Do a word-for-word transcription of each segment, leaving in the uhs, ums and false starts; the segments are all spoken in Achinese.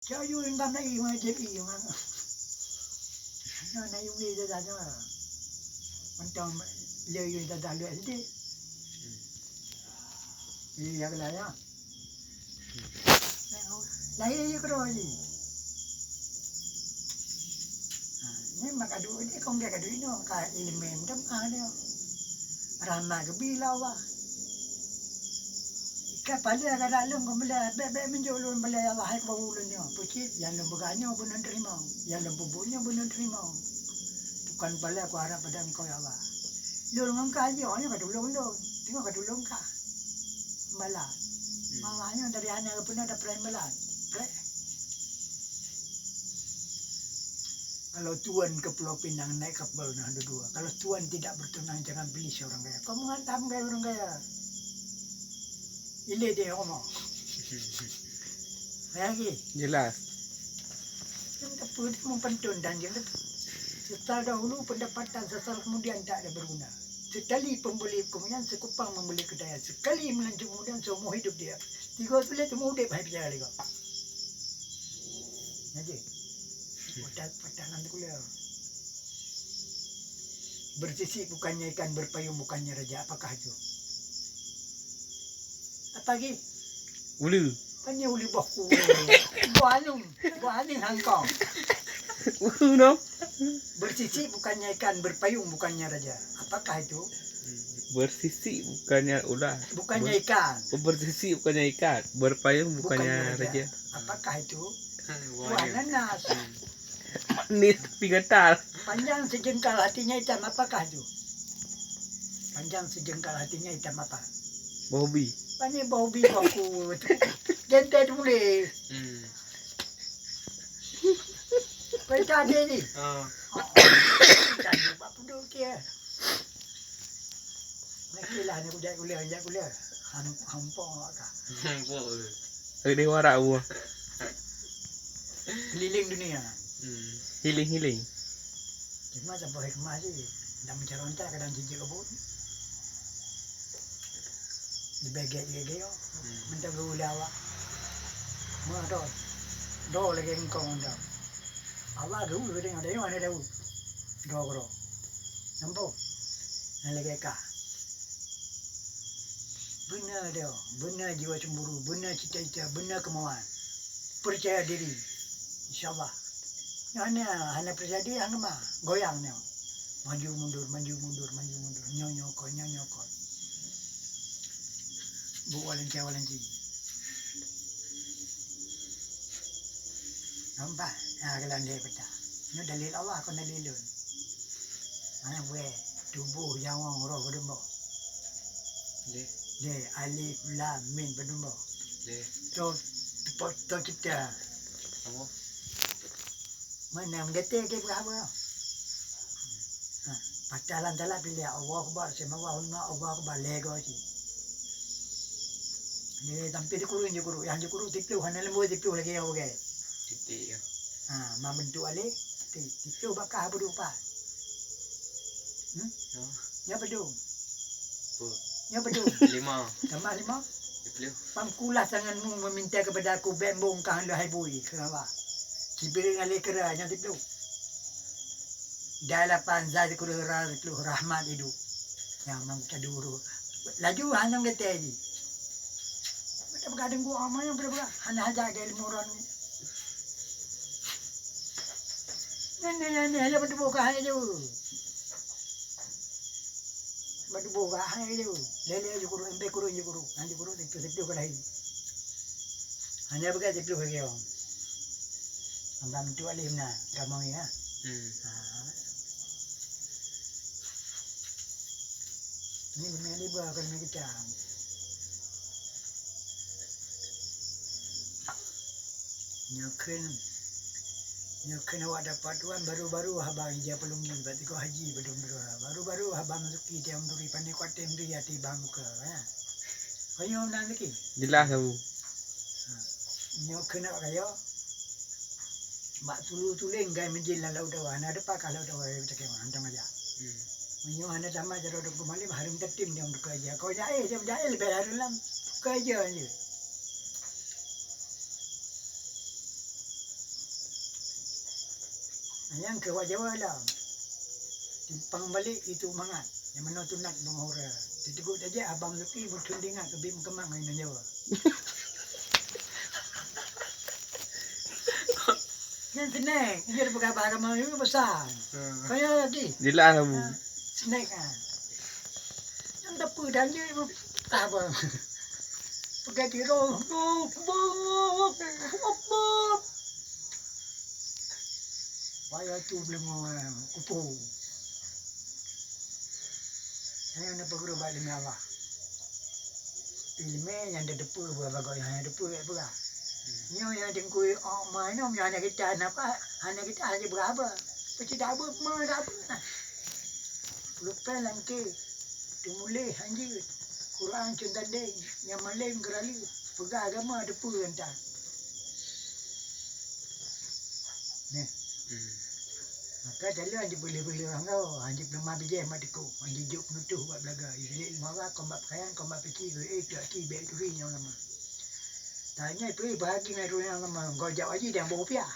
Cok yue bak na ié, wajéb ié, nyoe na yue lé dadah nyoe. Mantong le yue dadah le SD. Iya, ya, ya. Lahé yue keudroe jih. Ha, nyan mak kadu, nyan kong gèt kadu inoe, ka ileumèe meuteumèe nyoe. Rahmat geubi lé Allah. Ka palèe ka dak lôn keumeulèe, bèk-bèk meunjok lôn meulèe ya Allah, hai keu ulôn nyoe. Peue cit, nyang lôn peugah nyoe beuneueng teurimong, nyang lôn peubuet nyoe beuneueng teurimong. Bukan palèe kuharap pada Engkau ya Allah. Lôn ngon kah jih, nyoe ka tulông lôn, teungoh ka tulông kah. Malah. Hmm. Malah nyoe dari hana geupeuna dapat malah. Preh. Kalau tuan ke Pulau Pinang naik kapal nah dua-dua. Kalau tuan tidak bertunang, jangan pilih seorang kaya. Kau menghantam gaya orang kaya. Ile dia ngomong. Lagi. Jelas. Kan tak apa, dia mempantun dan dia kata, sesal dahulu pendapatan, sesal kemudian tak ada berguna. Sekali pembeli kemudian sekupang membeli kedaya. Sekali melancong kemudian seumur hidup dia. Tiga sulet seumur hidup hai bicara lagi. Jadi, patah, patah nan kuliah. Bersisik bukannya ikan, berpayung bukannya raja. Apakah itu? Apa lagi? Ulu. Kan ni ulu boh ku. Boh anung. Boh anung hangkong. Ulu no. Bersisik bukannya ikan, berpayung bukannya raja. Apakah itu? Bersisik bukannya ular. Bukannya ikan. Oh, bersisik bukannya ikan, berpayung bukannya raja. Apakah itu? Buah nanas. Manis tapi gatal. Panjang sejengkal hatinya hitam, apakah itu? Panjang sejengkal hatinya hitam apa? Bobi. Pane Bobi boh ku. Genteng tuléh. Hmm. Kau tadi ni. Ha. Oh, tadi bak punduk dia. Makilah ni kujak kuliah, kujak kuliah. Ham-, hampong awak kah. Hampong. Ada warak buah. Keliling dunia. Hmm. Healing-healing. Cuma saboh hikmah sih. Dan mencalonkan kadang jijik kebun. Dibegek-begek. Hmm. Mentang geulah awak. Meudoh. Doh lagèe engkau mentang. Allah geuh geudeungoe, deungoe hana tahu. Droe keudroe. Nampak? Nyang lagèe ka. Beuna dia, beuna jiwa cemburu, beuna cita-cita, beuna keumauan. Percaya diri. Insya Allah. Nyoe hana, hana percaya diri, hana ma. Goyang nyoe. Maju mundur, maju mundur, maju mundur. Nyoe, nyoe kon, nyoe, nyoe kon. Buet walanca, walanci. Nampak? Ha, keulandai peta. Nyoe dalil Allah, kon dalil lôn. Mana buet tuboh nyawöng roh padum boh? Deh. Deh, alif, lam, mim padum boh? Deh. To, to, to cipta. Apa? Mana meugaté ke peugah apa? Ha, patah lam talat pilih Allahu Akbar, sami Allahu liman, Allahu Akbar, lhèe goe cit. Ni tampil di kurung je kurung, nyang je kurung tiplôh, hana leumbôi tiplôh lagèe nyang bukai. Titik ya. Ha, ma bentuk alif, ti-, tiplôh bakah apa dua pat. Hmm? Ya. Nya bedung. Apa? Nya bedung. Lima. Tambah lima. Tiplôh. Pangkulah tanganmu meminta kepada aku, bèk mbong kah leuhai bui, kheun Allah. Jibril ngalèe keura nyang tiplôh. Dai lapan, zai sikureueng, ra siplôh, rahmat idup. Nyang mang taduru. Laju hana geutai jih. Beda peugah deunggok ama nyang beda-beda. Hana hajat keu ilmu ron. Nyan, nyan, nyan, nyan, hanya beutuboh ka hanya jauh. Beutuboh ka hanya jauh. Lélé jukuru, empe kuru jukuru. Hanya jukuru, tipu-tipu ka lahé. Hanya peugah tipu lagèe nyoe. Hamba mintu alif na, kamoe ya. Hmm. Ha. Ni meuliba keu mi kita. Nyoe kheun, nyoe kheun awak dapat tuan baru-baru haba ija peulunggi bak tiko haji padum dua. Baru-baru haba masuki tiang duri pané kuatem duri ati bang muka, ya. Kau nyoe meunan lagi? Jelas, Abu. Ha. Nyoe kheun awak kaya. Bak tulu tuléng gai meujin lam laôt dawa, na depa ka laôt dawa, ya, beuteuke hantom aja. Hmm. Meunyoe hana tamat jaroe Teungku Malim, hareuem tatem nyang teuka aja. Kau jahé, nyang jahé leubeh hareuem lam teuka aja je. Nyang keu wak Jawa lom. Timpang balek itu mangat. Nyang meunoe tunat bangai hura. Teuteugok tajak abang Luki meuthon dingat keubiet meukeumang ngon inong Jawa. Nyan snack, ingat peugah bahasa Melayu besar. Hmm. Kaya lagi. Jelas lah, Bu. Ha, snack ah. Nyang teupeu dan dia apa? Peugah tiro. Wayah tu beuleumoe kupu. Nyang na peuguru bak leumeh Allah. Ileumèe nyang tateupeue buet bagoe hana teupeue bék peugah. Nyoe nyang teungku ôk ma inong nyoe hana kita napa, hana kita hana peugah haba. Peucit dak beuet ma dak beuet nah. Lupèe lam ké, teumuléh hanjeuet, Quran cun tandeng, nyang malém keurali, peugah agama teupeue anta. Neh. Hmm. Maka jalan jipeuleueh-peuleueh anggô, han jipeuleumah bijéh mat dikôk, han jijok peunutoh bak beulaga, jilét limong bak, kon bak peukayan, kon bak peci, geuék teuaki bék turi nyang lama. Tanya peue bahagi ngai ureueng nyang lama, gol jak haji dan boh piah.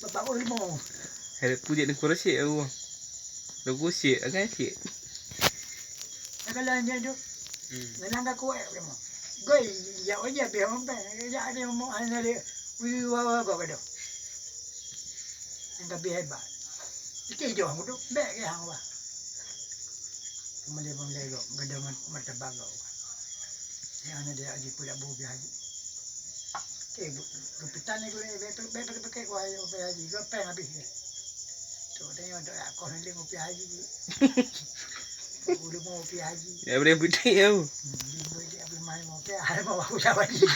Bapak ulimo. Hai, peue jak dengku rasyik aku. Dengku syik, akan syik. Nak kalah nyan tu. Hmm. Nang ka kuat ulimo. Goi, jak haji habéh ompeng, jak ni mo hana lé. Wi wa wa gok gadoh. Nyang ka bih hebat. Ike joh aku tu, bék ke hang wah. Peumalée-peumalée gok, gadoh mat-, martabat gok. Nyang na dia haji peudak bu pih haji. Oke, bu-, geupitan ni gurée, bék, bék, bék, bék, bék, wah, bék haji, gopeng habéh ke. Tu dia nyoe dak koh ni ngupi haji. Ulu mau ngupi haji. Ya, boleh putih tau. Hmm, dia boleh dia boleh main mau ke, ada mau aku jawab haji.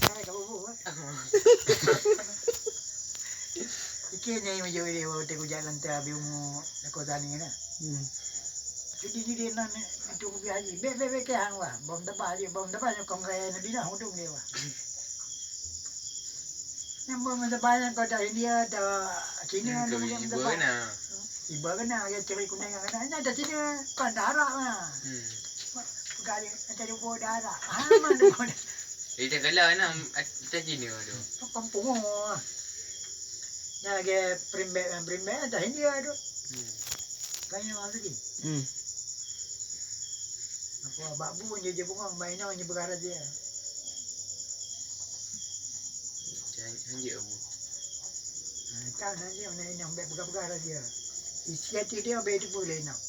Hai, kamu bu, eh? Iki ni meujui dia, waktu ku jalan teh, habis umur lakoe tani na. Hmm. Jadi, jadi nan itu ku haji. Bék, bék, bék, ke hang wah. Bom teuba haji, bom teuba nyokong raya Nabi nah, udung dia wah. Nyang bom teuba nyang kota India, ta Cina, hmm, tu bom teuba. Iba kena, ya cewek kuning kena. Nya ta Cina, kan darah mah. Hmm. Bukan, macam dia bawa darah. Ah, mana bawa darah? Eh, tak kalah nak, macam Cina tu. Kampung oh. Nya lagi perimbek, perimbek dah India tu. Hmm. Kan yang lagi. Hmm. Apa bak bu je je bungong, bak inong je beugara je. Janji abu. Ha, kan aja nak inong bek beugara je. Isi hati dia bek itu boleh inong.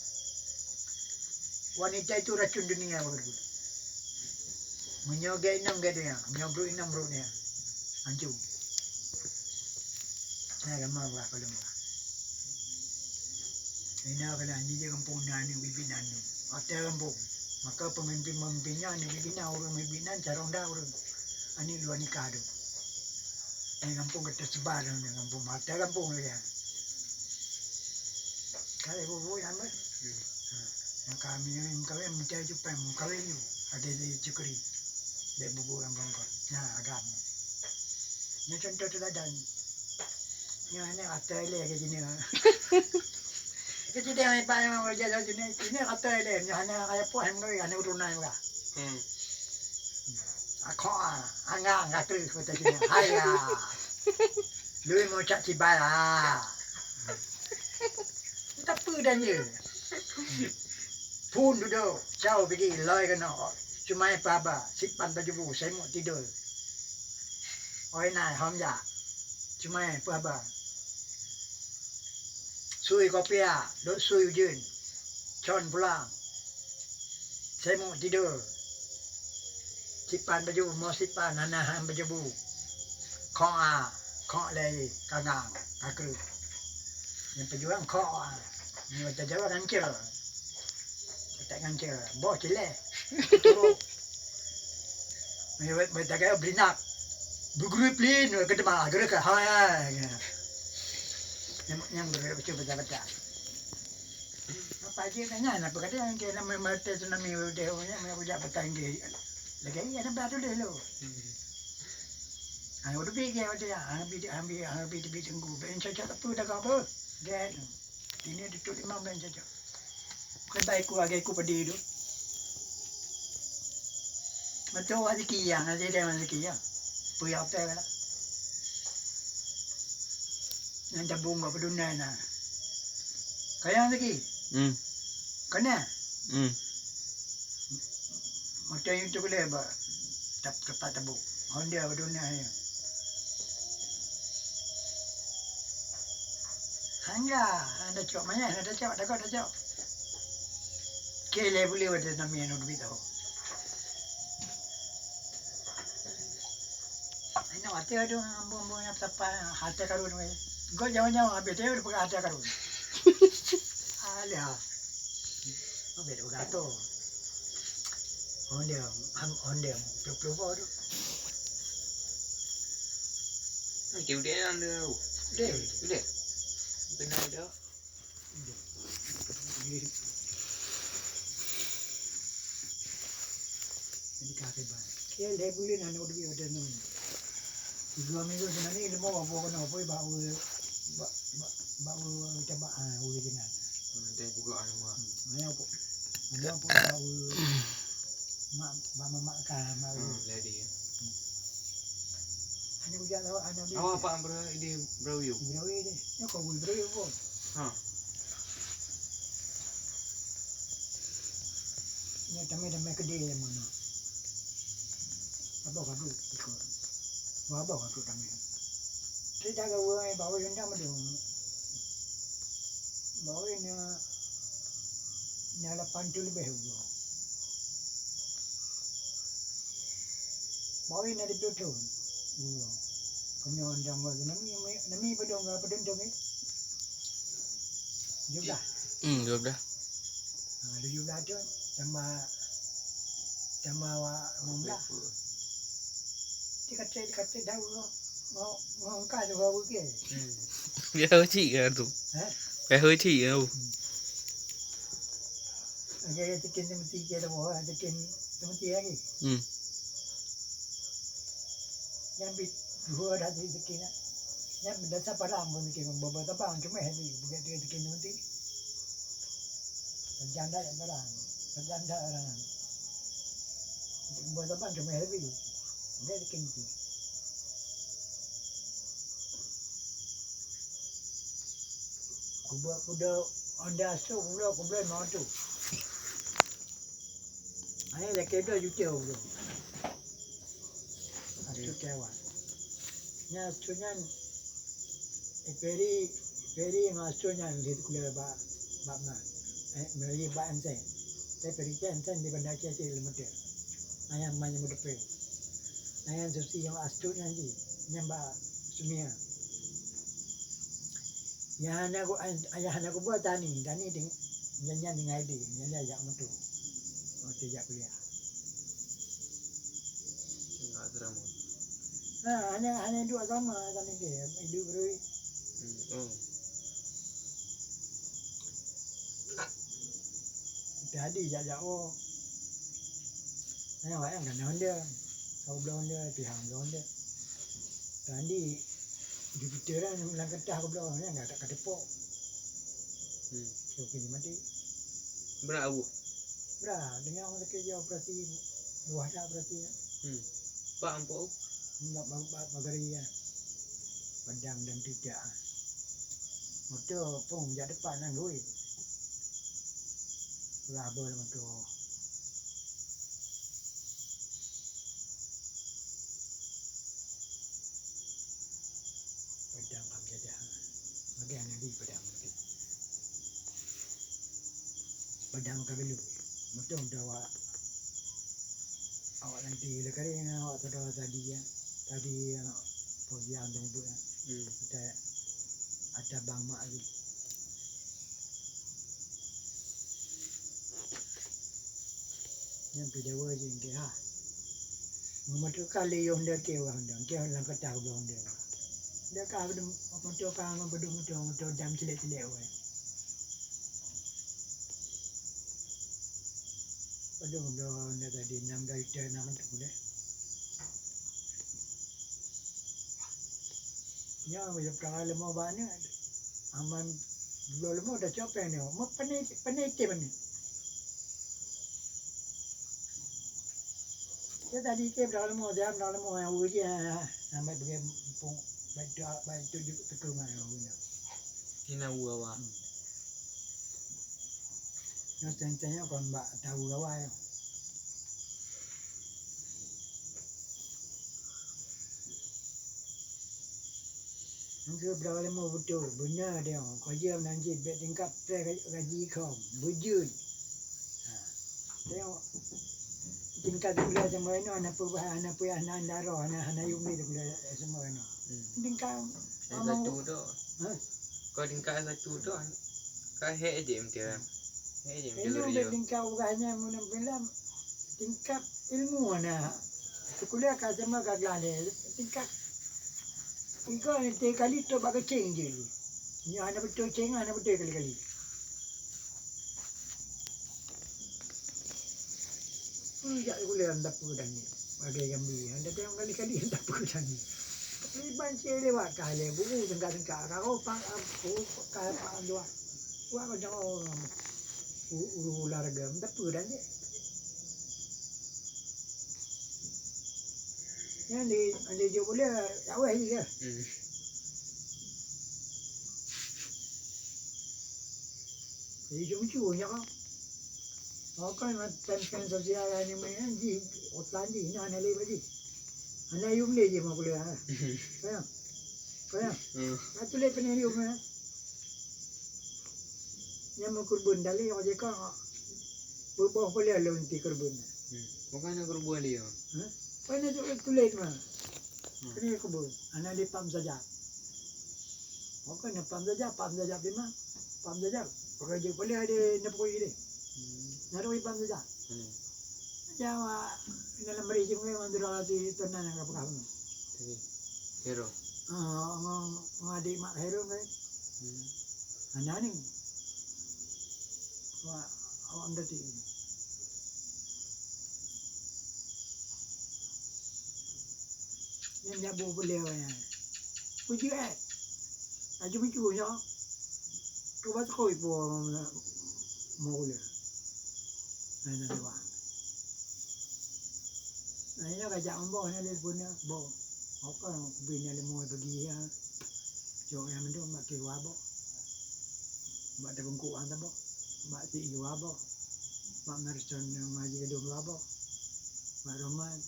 Wanita itu racun dunia baru. Meunyoe gét inong gét dunia, meunyoe brok inong brok dunia. Ancu. Nah, lama bah kalau bah. Ina kala jijak gampông na aneuk bibi na aneuk. Watèe gampông. Maka pemimpin-pemimpin nyan aneuk bibi na ureueng bibi na carông da ureueng. Aneuk luwa nikah tu. Di gampông ka teusebar dalam gampông. Watèe gampông lagèe nyan. Kali bubu nyang beuh. Hmm. Ha. Nyang kami ni meukawen meucai cupang meukawen nyoe. Ada di cukuri. Dek bubu nyang bangkot. Nah, agam. Nyoe contoh teuladan. Nyoe aneuk ateueh lé keu jineuk. Keu jineuk, hai, Pak, memang wajah satu ni. Jineuk ateueh lé. Nyoe hana kaya puih meugawi, hana urunan meuga. Hmm. Akok ah, angang ka kreueh keu jineuk. Hai, ya. Lui meucak cibai ah. Tapi dan ye. Phôn dudoe, cau pigi lôi keunoe. Cuma paba, sipan pajubu, seumok tidoe. Oi nai, hom jak. Cuma paba. Sui kopiah, dok sui ujeuen. Con pulang. Seumok tidoe. Sipan pajubu, mo sipan, hana han pajubu. Khok a, khok lé, kangang, ka kreueh. Nyang peujuang khok a. Nyoe tajawa ngancel. Teutap ngancel. Boh cileh. Turok. Nyoe beujaga berinak. Beuguru plin, keudema, geureuka. Hai, hai. Nyang, nyang geureuka baca-baca. Apa aja kan nyan, apa kata yang kena mata tsunami udah punya, punya punya petang ke. Lagi ada batu deh lo. Hmm. Hang udah pergi dia, hang pergi, hang pergi, hang pergi tepi tengku. Ben cocok apa dah kau apa? Dia ini tutup lima ben cocok. Kau baik ku lagi ku pedih tu. Beutôi awak Zaki, ya, na sidang Zaki, ya. Peue ya, oke lah. Nyang tabong bak peuduna na. Kayang Zaki. Hmm. Kana? Hmm. Moto YouTube le bak tap-, tempat tabong. Honda peuduna ya. Hangga, hana cok manyah, hana cok, takot cok. Ke le boleh ada nami anu duit tau. Ina hati ada ambung-ambung nyang sapa hati karun weh. Gol jauh-jauh habis dia udah pegang hati karun. Alah. Habis dia pegang tu. Honda, ham, Honda, puluh-puluh bawa tu. Nanti udah yang ada. Udah. Udah. Benar dah. Jadi ka kiban. Kira lhèe buleuen hana duit hotel nyoe. Dua minggu sinan ni leumo bak buah keunoe, bak, bak, bak, bak, ah, ureueng sinan. Hmm, teh buka anu mah. Hmm, hanya apa? Hanya apa bak, mak, bak mamak ka, mak. Hmm, jadi. Hmm. Hanya ujak lawak, hana duit. Awak apa ambil di Berawi? Berawi deh. Ya, kau bui Berawi pun. Ha. Nyan tamé-tamé keudè nyang meunan. Abah ka duek ikot. Wah, abah ka duek tamé. Cerita gawa ai bawa yang dah meudu. Bawa na, na lapan tu lebih ulo. Bawa na di tu tu. Ulo. Kena undang lagi. Nami, nami pedong, pedong tu ni. Jumlah. Hmm, dua belas. Ha, tujuh belas tu tambah, tambah awak lima belas. Dua puluh. Dikata, dikata dah ngau, ngau, ngau engkau tu baru ke? Hmm. Biasa cik kan tu. Ha? Biasa cik kan tu. Hmm. Aja ya tekin temuti ke tu, tekin temuti lagi. Hmm. Nyan bit dua dah jadi tekin. Nyan dasar param pun tekin, bobo tabang cuma hati bukan tekin temuti. Janda yang barang, janda orang. Buat zaman cuma heavy. Dia bikin tu. Kuba kuda Honda Astro pula, kuba mau tu. Ai lagi dua juta pula. Astro Taiwan. Nya Astro nyan Peri, Peri ngon Astro nyan lheueh seukula bak, bak ma, eh, meuri bak Ansen. Tapi Peri Ansen di Banda Aceh cit leumotor. Ayah ma nyang meuteupeu. Ayah Susi ngon Astro nyan jih, nyan bak Sumia. Nyang hana ku, nyang hana kuba Tani, Tani deng, nyan, nyan tinggai di, nyan jak moto. Moto jak kuliah. Enggak asrama. Ha, hanya, hanya dua asrama kan ni, hidup berdua. Hmm, oh. Tadi jak jauh. Hanya wayang kan Honda. Kau belum Honda, pihak belum Honda. Tadi Jupiter kan lam kertas kau belum, kan tak katepok. Hmm. So, kini mati. Berat abu. Bra, dengan orang sakit dia operasi, dua dah operasi. Hmm. Pak ampok. Enggak bak, bak, bagari ya. Padang dan tidak. Motor pun jak depan nang duit. Lah ber motor. Padang kam jadah. Bagi anak di padang. Padang ka belu. Motong tu awak, awak nanti le kali dengan awak saudara tadi ya. Tadi ya, Fauziah tu buat ya. Hmm. Ada, ada bang mak lagi. Yang pi dewa je ke ha. Memetuk kali yang dia ke orang dia, ke orang kata orang dia. Dia ka bedum, memetuk ka bedum, memetuk, memetuk dam cilik-cilik weh. Padum dah, dah tadi enam dah, dah enam tu deh. Nyoe meucok perkara leumo bak aneuk. Aman dua leumo dah cok pèng nyoe. Meu pane, pane item aneuk. Dia tadi ke beudôh leumô, dia beudôh leumô nyang ureueng jih, ah, ah, ah, baik bagi mumpung, baik tu, baik tu juk teukeumai ureueng nyan. Ina wu awak. Hmm. Nyoe teuntèe nyoe kon bak tahu awai. Nyoe beudôh leumô beutôi, beuna dia. Kajeuem nan jih bèk tingkat preh gaji khong, beujeuet. Ha. Tengok tingkat kuliah zaman inoe hana peubah, hana payah, hana, hana roh, hana, hana yum lé kuliah zaman inoe. Hmm. Tingkat S satu tu. Ha? Kau tingkat S satu tu, kan hek je meuti. Hek je meuti. Inoe tingkat ubah nyan mun bilang tingkat ilmu hana. Sikuliah ka SMA ka glah lé. Tingkat iko tiga kali tu bak keucing je. Nyoe hana beutôi ceng, hana beutôi kali-kali. Peue jak gulèe lam dapu dan nyoe. Bagai gambi. Hana teuka kali-kali lam dapu dan nyoe. Iban cit lewat ka lé, bu tengka-tengka. Ka oh, pa, oh, ka pa dua. Wak ka jangan orang. U-, ulu olahraga, lam dapu dan nyoe. Nyan di, di jok bola, awai je. Hmm. Jadi lucu nyoe. Awak kan matan sosial ni main jih, otan jih, nah, hana lé bak jih. Hana yum lé jih mau kuliah. Kaya. Kaya. Hmm. Atu lé pernah yum, eh. Nyang meukeureubeuen dalé awak jih ka. Beuboh kuliah lôn ti keureubeuen. Hmm. Bukan keureubeuen dia. Ha? Pernah jok tulen mah. Hmm. Kena kebun. Anak di pam saja. Bukan pam saja, pam saja bima. Pam saja. Pakai je boleh ada nepoi deh. Hmm. Naruh pam saja. Hmm. Jawa dalam beri je mungkin mandura di tenan yang apa kamu. Okey. Hero. Ah, ngong, ngong adik mak Hero kan. Hmm. Anak ni. Wah, awak mendati. Nyan jak boh beliau nyan. Puji eh. Aju puji nyo. Cuba tekoi po mo gula. Nah, nah, nah. Nah, ini ka jak ambo nyan lé pun nyan, bo. Oka bin nyan lé mo bagi ya. Jok nyan mendung mak kiwa bo. Mak tabungkuk an tabo. Mak ti iwa bo. Mak Merson nyan ngaji gedung wa bo. Mak Roman.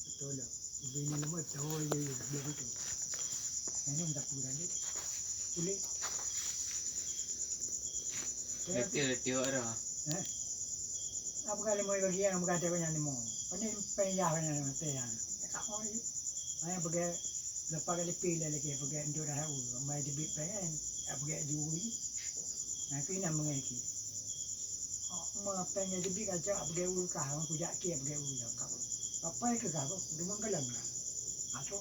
Betul lah. Bini nama tahu aja ya, dia betul. Ini minta pulang deh. Boleh. Betul, betul dah. Eh? Apa kali mau bagi yang bukan ada banyak nemu. Ini payah banyak mati yang. Kak mau ni. Banyak pergi lepas kali pilih lagi pergi endur dah tahu. Mai debit pengen. Tak pergi juri. Nah, kena mengaji. Oh, ma pèng nyang teubiet kaca, peugah ureueng kah, ureueng kujak kèe peugah ureueng kah. Kapai keu kah, ureueng meugalang kah. Asoe.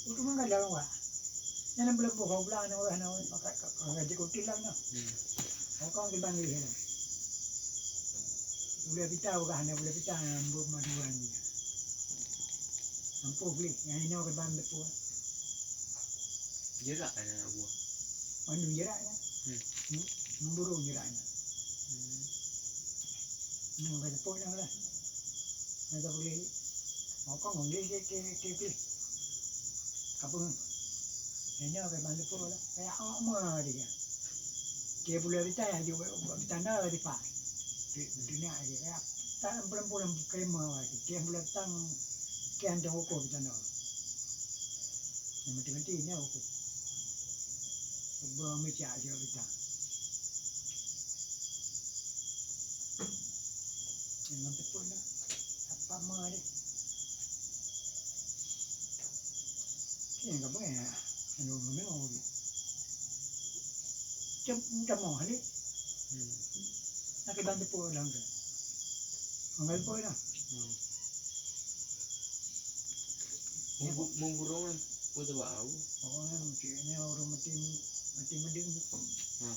Ureueng meugalang wak. Nyan lam buleuen boh, buleuen aneuëk, aneuëk, maka ka, ka, ka jikeuti lam nyoe. Hmm. Hongkong di Bangladesh nyoe. Buleuen pita, ureueng aneuëk buleuen pita, nyan buet maduan nyan. Ampôh gleh, nyan inoe keuban beupue. Jerak kan anak buah. Mandum jerak nyan. Hmm. Hmm. Memburung jerak nyan. Hmm. Nyoe ka teupeue nyan lah. Nyan ka peugah. Maka ngon dia ke, ke, ke, ke. Apa? Nyoe ka mandum peue lah. Kayak awak ma dia. Dia pula bita ya, dia buat bita na di pa. Di dunia dia. Kayak tak empurang-empurang kayak ma dia. Dia pula tang kian tang ukur bita na. Yang mati-mati ni aku. Sebuah mecah je kita. Yang tepuk dah. Apa ma dia? Kena apa ya? Anu mana? Cem, cem mana ni? Hmm. Nak kita tepuk dah ke? Anggai poi dah. Hmm. Munggu-, munggu ureueng kan, peue teuba au? Awak kan ceknya ureueng mati, mati meudeueng. Ha.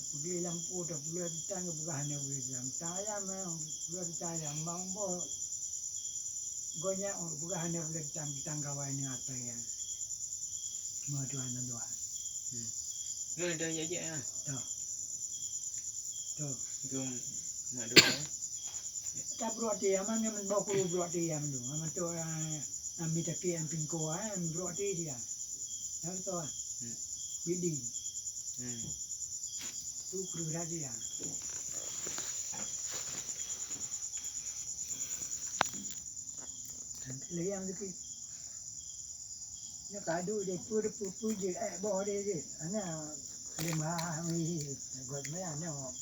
Peugah lampu dah pula tang peugah hana boleh bilang. Tang ayam, eh, pula tang ayam, bang boh. Gobnyan, oh, peugah hana boleh tang, tang gawai ni atai ya. Cuma Tuhan dan Tuhan. Hmm. Dah, dah, ya, ya. Dah. Tuh. Dong, nak dong, eh? Tak beruat dia, mana menbawa kuru beruat dia, mana tu? Mana tu, ah, ambil taki, ambil pingko, ah, beruat dia. Dah tu, ah. Hmm. Bidi. Hmm. Tu kuru dah dia. Lagi yang sikit. Nyoe kadu deh, peue, peue, peue jeuet, eh, boh deh jeuet. Hana lé mah, wih, buat meunan nyoe.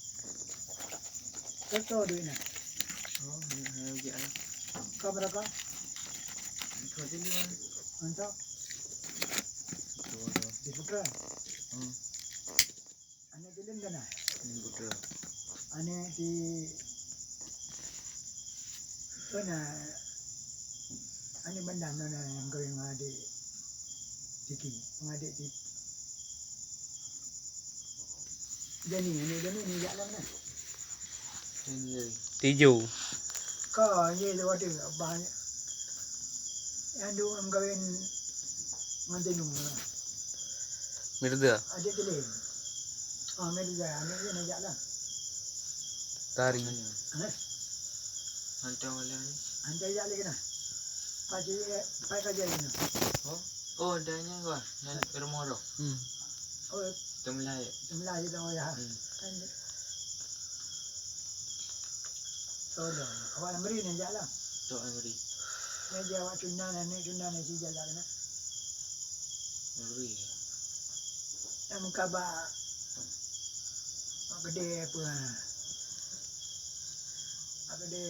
Toto duit na. Oh, hai, hai, ojek ah. Ka berapa? Ikut je dia. Mantap. Betul, betul. Di Putra. Hmm. Aneuk tuleueng ka na? Hmm, betul. Aneuk di, ka na, aneuk Bandam na, na nyang kawin ngon adek Tiki, ngon adek Tiki. Jani, aneuk Jani ni jak lam na. Jani, Jani. Tijo. Ka, ye, lewat tu, banyak. Yang dua orang kahwin ngon Tinu. Mirza. Adik Teling. Ah, Mirza, aneuk dia nak jak lah. Tari. Hah? Hantar malam ni. Hantar jak lagi nah. Pak cik, eh, Pak kerja ni. Oh, oh, dah ni wah, yang rumah tu. Hmm. Oh, Temelai. Temelai je tahu ya. Hmm. Kan. Tolong. Awak Amri ni jak lah. Tok Amri. Ni dia awak Cundan, aneuk Cundan ni si jak lah kena. Amri. Yang muka bak, bak gede apa, ha? Bak gede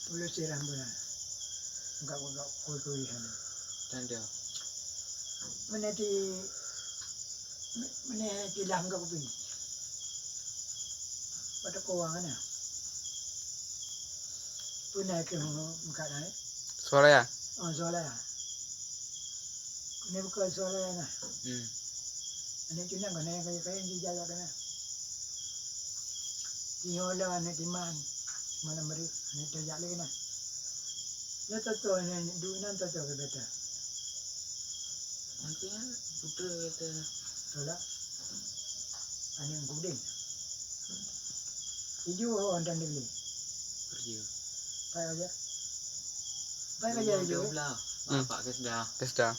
Ulu Siram pun, ha? Muka, muka kui-kui sana. Tanda. Mana di, mana di lam ka kupi. Pada kawang na. Pernah ke muka na, eh? Suara ya? Oh, suara ya. Kena buka suara ya na. Hmm. Aneuk Cundan kena kaya-kaya di jalan kena. Tinyoe lah aneuk Timan. Malam hari, aneuk tajak lagi na. Ya, toto, aneuk duit nan toto ke beta. Nanti kan, putra kata. Tolak. Aneuk Kudin. Iju ho antan dibeli. Kerja. Pai kerja. Pai kerja iju. Dua belas. Hmm. Pak Kesda. Kesda.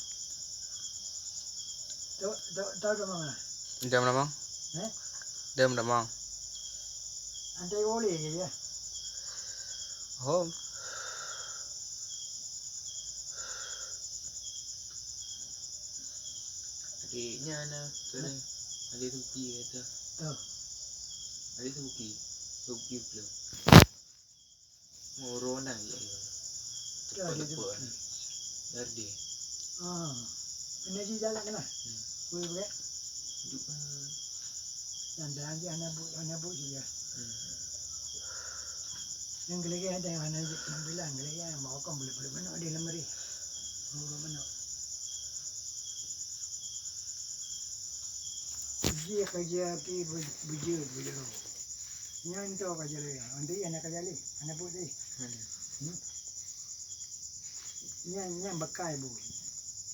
Tu, tu, tu, tu mana? Dia mana, Bang? Eh? Dia mana, Bang? Antai boleh ke ya? Oh. Adiknya na, tu ni. Ada Suki kata. Oh. Ada Suki. Suki pula. Moro na ya, ya. Ya, ada Suki. Dari dia. Ah. Kena di jalan kena. Hmm. Boleh pakai? Duk, eh. Dan dah aja anak bu, anak bu juga. Hmm. Yang gelegek ada yang anak je, yang bilang gelegek yang bawa kau boleh-boleh mana ada lemari. Boleh mana? Uji kerja pi bu-, bujur, bujur. Nyan tu kerja lagi. Nanti anak kerja lagi. Anak bu tadi. Hmm. Hmm? Nyan, nyan bekai bu.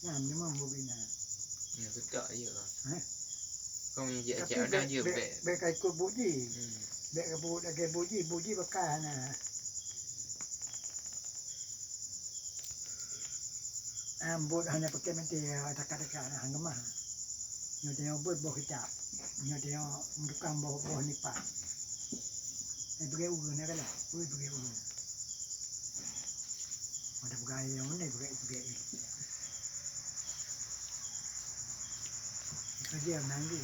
Nyan memang bu bina. Ya, betul ya. Ha? Kau ni je. Tapi ada bek, je bek, bek. Bek kai ikut bu ji. Hmm. Bek ke bu, lagi bu ji, bu ji bekai na. Ambot hana pakai mete, ya, taka-taka na hang gemah. Nyoe tengok buet boh kitab. Nyoe tengok tukang boh, boh nipah. Eh, pakai ureueng na kala. Ui, pakai ureueng. Ada pakai yang mana pakai, pakai. Kerja nanggi.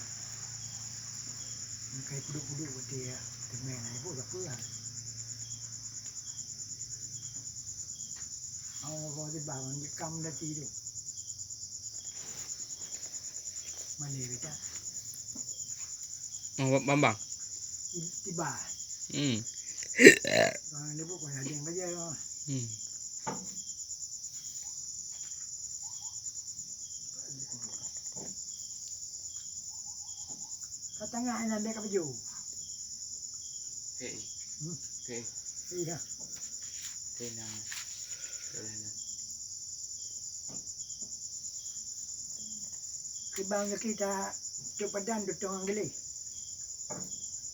Pakai puduk-puduk betul ya. Temen ibu apa ya? Awak bawa di bawah ni kam dah tidur. Mana kita? Oh, Bambang. Tiba. Hmm. Bang lebu kau ada yang kerja. Hmm. Ka tangah nyan dek ka baju. Okey. Hmm. Okey. Iya. Okey, nah. Boleh, nah. Kibang ke kita Tok padan tutong English.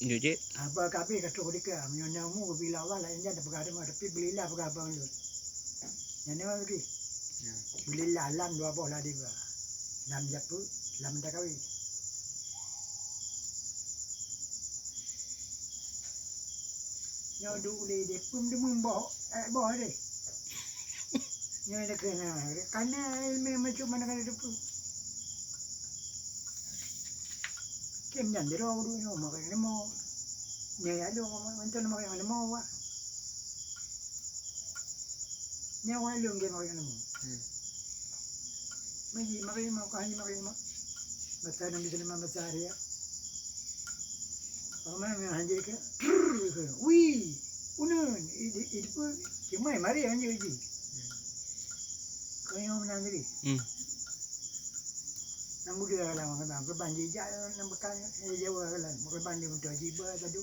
Jujik. Apa kabeh ka troh dika, meunyoe na umu bila Allah laén jan peugah teuma, tapi belilah peugah abang lôn. Nyan nama lagi. Ya. Belilah lam dua boh lah tiba. Lam japu, lam takawi. Nyoe duek ulèe deh, pun deungon boh, eh, boh deh. Nyoe dah kena, karena ilmu macam mana kena depu. Kem nyan jero guru nyoe makai lemo. Nyoe ya lu makai lemo wa. Nyoe wa lu nggih makai lemo. Hmm. Maji makai lemo, kah makai lemo. Bata Nabi Sulaiman bata dia. Paman ngan hanjeuet keu, trrr, keu, wih, uneun, i, i, i, depe, cuma mari hanjeuet jih. Keu nyoe meunan tadi. Hmm. Nyang muda lah, maka keureubeuen jijak nyang beukang, eh, Jawa lah, keureubeuen di moto jiba tadu.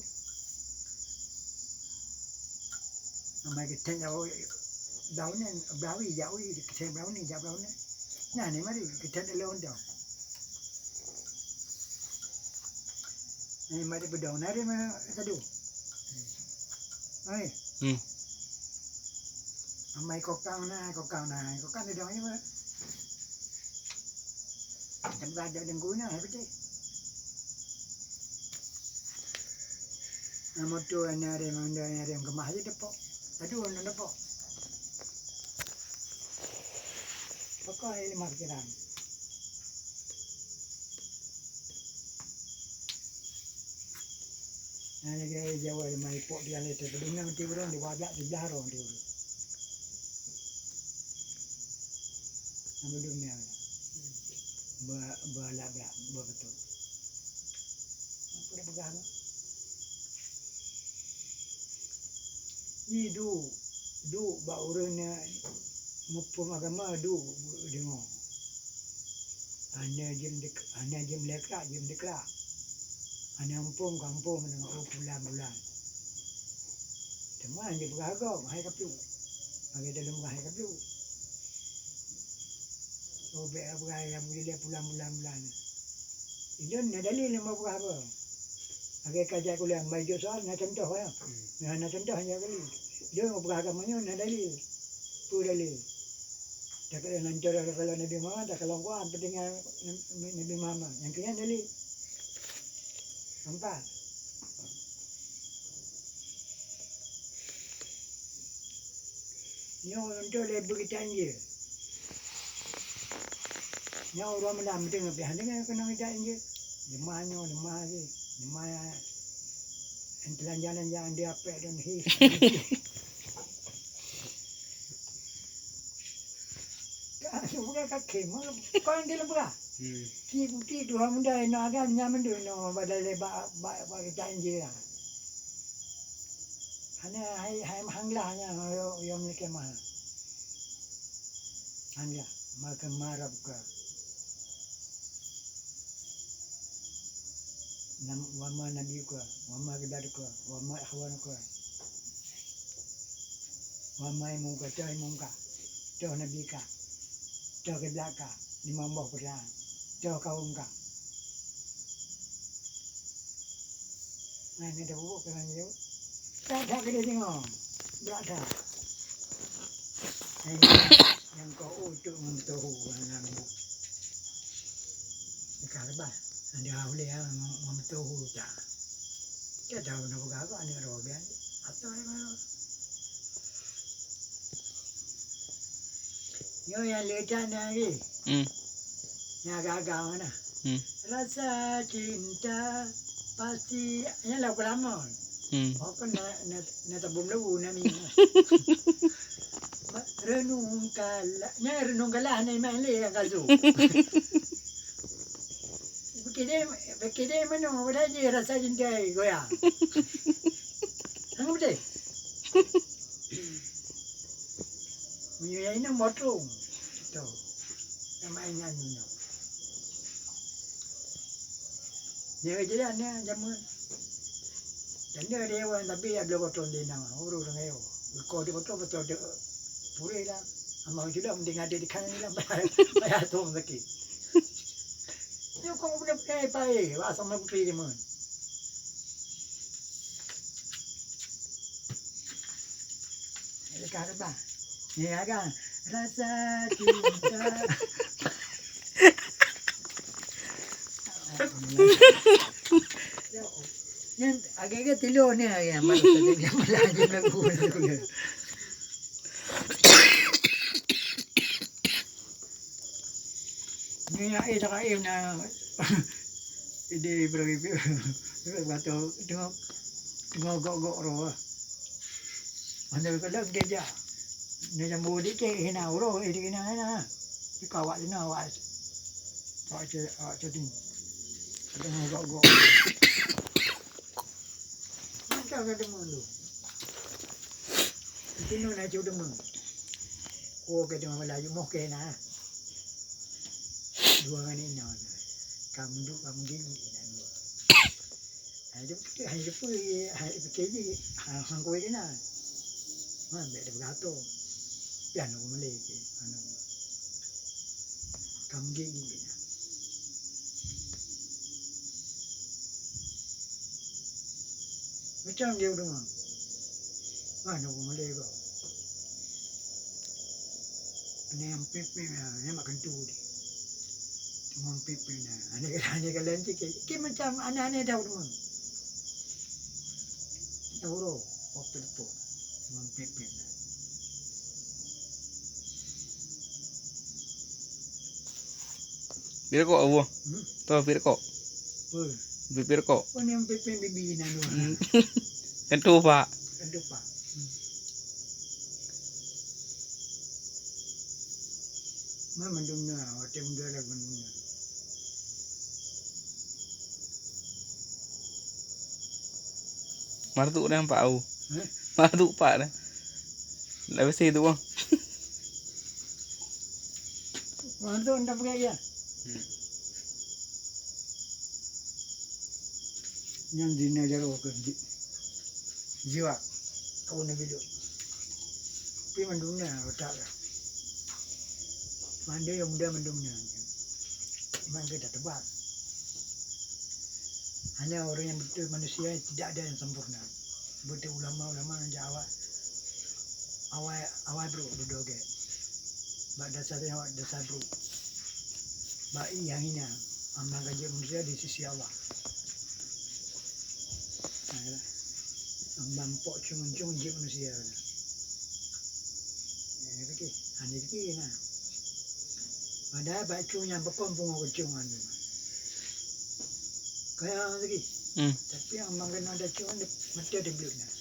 Nama kita nyawa, daun ni, berawi, jawi, kita berawi, jak berawi. Nah, ni mari, kita ada lawan dah. Ni mari bedong, nari mah tadu. Hai. Hmm. Amai kokang na, kokang na, kokang ni dong ni mah. Tempat ada dengku na, hai betul. Nah, moto ni ada, manda ni ada, gemah je tepok. Tadu orang tepok. Pokok ni lima pikiran. Nah, lagi Jawa lima ipok dia ni, terdungan mati orang, dia wajak, dia jarong dia orang. Nama dunia ni? Ba-, balak brak, beutôi. Apa dah pegang? Ni duek, duek bak ureueng nyang muphom agama duek deungoe. Hana jeuem dek-, hana jeuem lekrak, jeuem dekrak. Hana muphom, ka muphom deungoe, oh, pulan-pulan. Teuma hana jipeugah gob, hai kaplu. Bagi dalam hai kaplu. Oh, bèk peugah, alhamdulillah, pulan-pulan-pulan. Ilôn na dalil nyang peugah apa? Lagèe ka jak kuliah, mai jok soal, na contoh, ya. Hmm. Na, na contoh, ya, kali. Ilôn peugah agama nyoe, na dalil. Peue dalil? Dak keunan contoh, kalau Nabi Muhammad, dak kalau Quran, penting Nabi Muhammad. Nyang keu nyan dalil. Nampak? Nyoe untuk lé beugitan je. Nyoe ureueng meulam deungoe piah deungoe keunoe jak injeuet. Lemah nyoe, lemah lagèe. Lemah nyang telanjang-lanjang di apek dan hi. Ka, bukan kaki, mah, kau yang dia lemah. Hmm. Ki bukti tu, hang muda, ina agam, nyaman tu, no, badai le bak, bak, bak kita injeuet lah. Hana hai, hai hanglah nya yo, yo meulakèe mah. Hanglah, maka marab ka. Nam, wa ma nabiyuka, wa ma qiblatuka, wa ma ikhwanuka. Wa ma imumuka, toh imum ka. Toh nabi ka. Toh kiblat ka. Limong boh peurang. Toh kawöm ka. Nah, ni dah bubuk keunan jeuet. Tak, tak kena tengok. Tak, tak. Hai, nyang kau utuk ngon tohu ngon lambu. Dekat lepas. Ada uleh ngon, ngon tohu tak. Tak tahu nak peugah apa, aneuk roh biar. Atau yang mana? Nyoe nyang le that na lagèe. Hmm. Nyang agak-agak mana? Hmm. Rasa cinta pasti, nyan lagu lama. Hmm. Oh, kan na, na, na tabung lagu na mi. Renung kalah, nyan renung kalah na iman le yang kazu. Pikir dia, pikir dia mana, udah je rasa cinta goyang. Hang betul? Meunyoe inong botong. Tu. Nama ingat inong. Dia je lah, dia jameun. Dan dia, dia orang tapi ada botong dia nama. Urus dengan dia. Kau dia botong, betul dia. Purih lah. Amang sudah mending ada di kanan lah. Bayar, bayar tu sakit. Nyoe kok udah pakai pakai, wah sama putri dia mun. Dekat apa? Ni agak rasa cinta. Nyan agak-agak tilu ni hari yang baru saja dia malah dia lagu. Ni nak eh tak eh nak ide beri kata tengok tengok gok-gok roh. Mana kalau dia jak. Ni jambu dikit hina uroe, eh, hina, hina. Tika awak tuna, awak, awak ce-, awak cuti. Tengah gok-gok. Macam ka deungoe tu. Itu nu na cu deungoe. Ko ke deungoe Melayu moh ke na. Dua ngan ina na. Kamu duk, kamu gigi na dua. Hai jeuet, hai jeuet, hai jeuet, hai jeuet, hai jeuet, hai hang kuweh keunan. Man bèk teupeugah tô. Pian aku meulé ke, anu. Kam gigi keunan. Macam dia udah. Man aku meulé ko. Ini yang pimpin, ini makan tu dia. Teungoh pimpin na. Aneh, aneh kalian cik. Ki macam aneh-aneh dah teungoh. Dah uroe, waktu depan. Teungoh pimpin na. Pira kok, Abu? Hmm? Tahu pira kok? Apa? Bi-, pira kok? Apa ni yang pimpin bibi na tu? Hmm. Kan tu, Pak. Kan tu, Pak. Hmm. Mana mandum na, watèe muda lah mandum na. Marduk dah nampak au. Hah? Marduk pak dah. Dah bersih tu bang. Marduk dah pakai ya. Hmm. Nyang dina jaroe ke di-, jiwa. Kau nak hidup. Tapi mandum na otak lah. Mandum yang muda mandum na. Memang kita tebak. Hanya orang yang betul manusia tidak ada yang sempurna. Betul ulama-ulama yang awak awai awai bro dudoe gèt. Bak dasar tengok dasar bro. Bak i yang hina ambang ka jeuet manusia di sisi Allah. Nah, ya. Ambang pok cung-cung jeuet manusia. Nah, ya, fikir. Ha, ni fikir nah. Padahal bak cung nyang beukong pungo keucungan tu. Kaya lagi. Hmm. Tapi ambang kena ada cung, mata dia belut nah.